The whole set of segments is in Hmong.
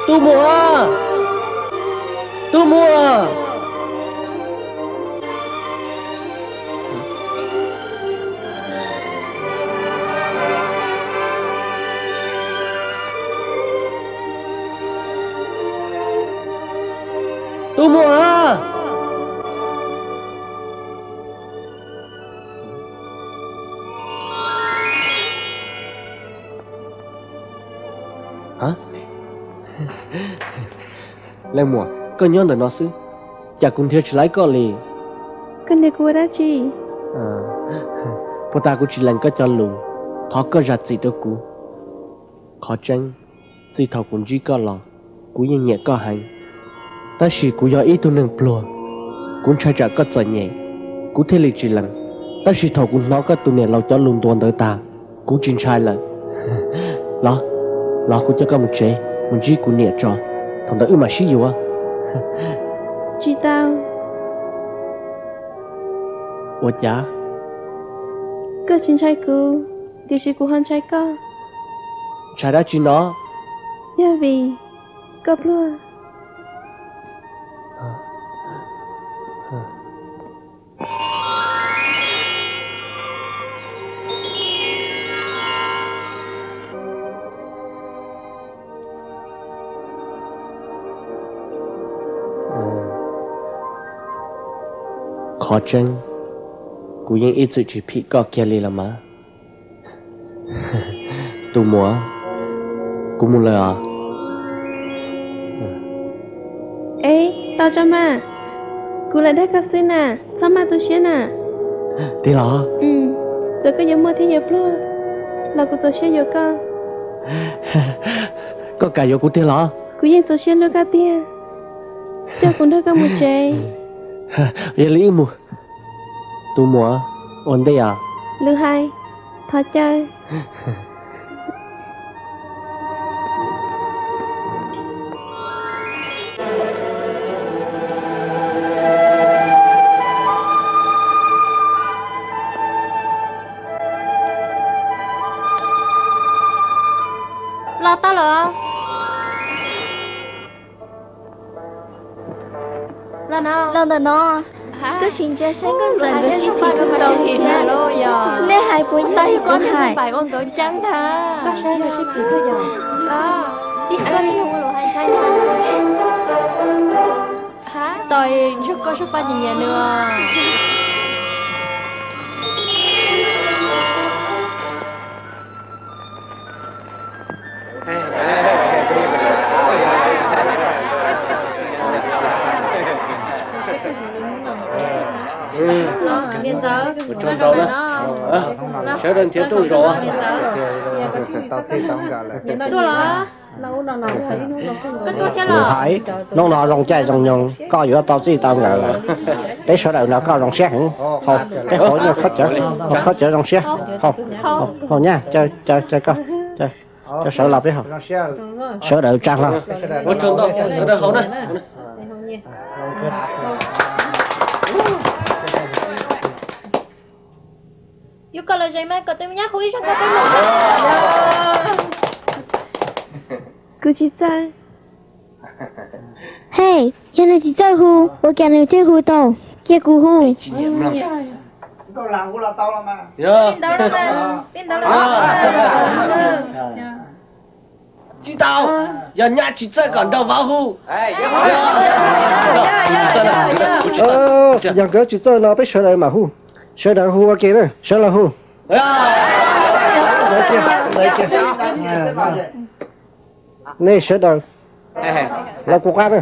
Tus muam! Tus muam! Tus muam! Leej muam, koj nyob ntawm no xwb, cas kuv nrhiav tsis laib koj li? Koj nrhiav kuv ua dab tsi? Puag ta kuv tsis lees koj cov lus, thov koj zam txim rau kuv. Qhov tseeb, txij thaum kuv ntsib koj los, kuv yeej nyiam koj heev. Tab sis kuv yog ib tug neeg pluag, kuv ntshai tsam koj txom nyem, kuv thiaj li tsis lees. Tab sis thaum kuv hnov koj tus niam laus cov lus ntuas ntawd tag, kuv tsis ntshai lawm. Los, los kuv coj koj mus tsev mus ntsib kuv niam tso, thaum ntawd wb mam sib yuav. Tsis tau. Ua cas? Koj tsis ntshai kuv, tiam sis kuv ho ntshai koj. Ntshai dab tsi no? Yog vim koj pluag. Qhov tseeb, kuv yeej ib txwm tsis phim koj kiag li los mas. Tus muam, kuv mus lawm os. Es, tau tso mas, kuv lam dag koj xwb na, txhob maj tu siab na. Tiag los? Txawm koj yuav muaj thiab yuav pluag los kuv txaus siab yuav koj. Koj kam yuav kuv tiag los? Kuv yeej txaus siab hlub koj tiag. Coj kuv nrog koj mus tsev. Yog li wb mus. Tus muam, ua ntej os. Lwm hais, thov caw. Los tau lawm. Los ntawm no, koj sim ntsia saib nkauj ntxawm nkawd sib phim kawg nkaus li thiab. Nej hais puas yog li kuv hais? Tos, koj sib pab nyiam nyiam nws. Niam ntxawm, sawv daws nrhiav rooj zaum. Tuaj los. Koj tuaj thiab los? Hais, hnub no zoo caij zoo nyoog, koj yuav tau txij tau nkawm lawm. Peb sawv daws nrog koj zoo siab heev. Peb qhov nyuag khob cawv, khob cawv zoo siab. Hau, nyab, caw, caw koj, caw sawv los peb hau. Sawv daws tsa hlo. Yuav koj los ze mas kom tus me nyab hu ib zog nkaus peb mus. Kuv tsis txawj. Hej, yog nws tsis txawj hu, ua cas nws thiaj hu tau? Cia kuv hu. Tsis tau, yog nyab tsis txawj kom nraug vauv hu. Yog nkawd tsis txawj no peb sawv daws mam hu. Sawv daws hu ua ke na, sawv daws hu. Nej sawv daws los kuv qab na.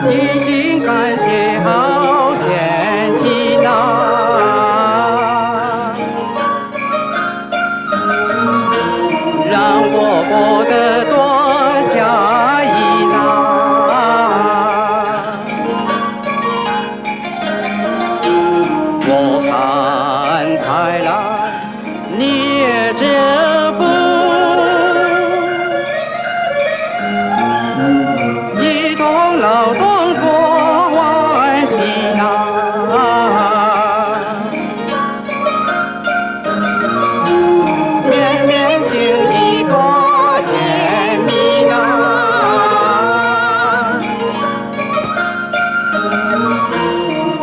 一心感谢好贤妻呐，让我不得多下一难。我看才来 你这不一同劳动多欢喜呀，绵绵情意多甜蜜呀。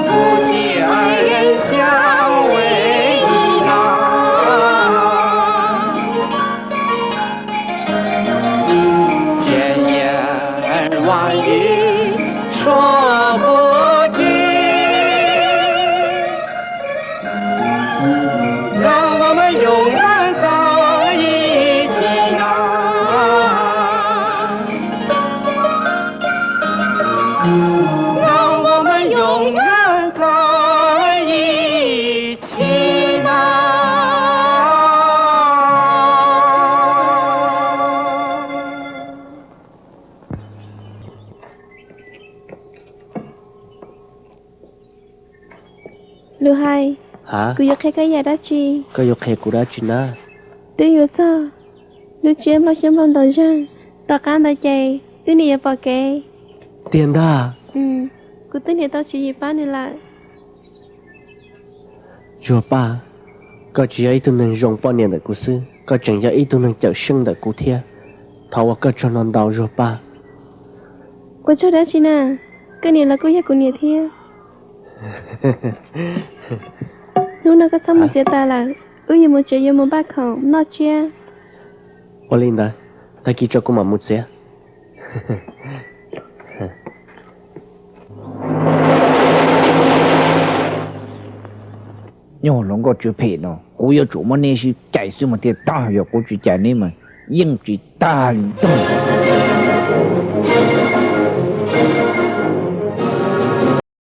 夫妻二人相偎依呐，千言万语说不尽。 让我们永远在一起呀，让我们永远在一起呀。 Lus hais, kuv yuav qhia koj ib yam dab tsi. Koj yuav qhia kuv dab tsi na? Twb yuav txog lub tsiab nplauj xyoob nplauj ntoo zag, tom qab ntawd ces wb niam yuav pom kev. Tiag ntag. Kuv twb niam tau tswv yim pab nws lawm. Zuag Paj, koj tsis yog ib tug neeg zoo poj niam ntawm kuv xwb, koj tseem yog ib tug neeg cawm seej ntawm kuv thiab. Thov ua koj tsaug no ntau Zuag Paj. Ua tsaug dab tsi na, koj niam los kuj yog kuv niam thiab. Hnub no koj txhob mus txiav taws lawm, wb yuav mus tsev yuav mus npaj khoom noj tsiab. Ua li ntawd, tag kis tso kuv mam mus txiav. Nyuag hluas nkauj tsw phem no, kuv yuav tsum muab neb sib cais xwb mas thiaj tag, yog kuv tsis cais neb mas yeej tsis tag li ntag.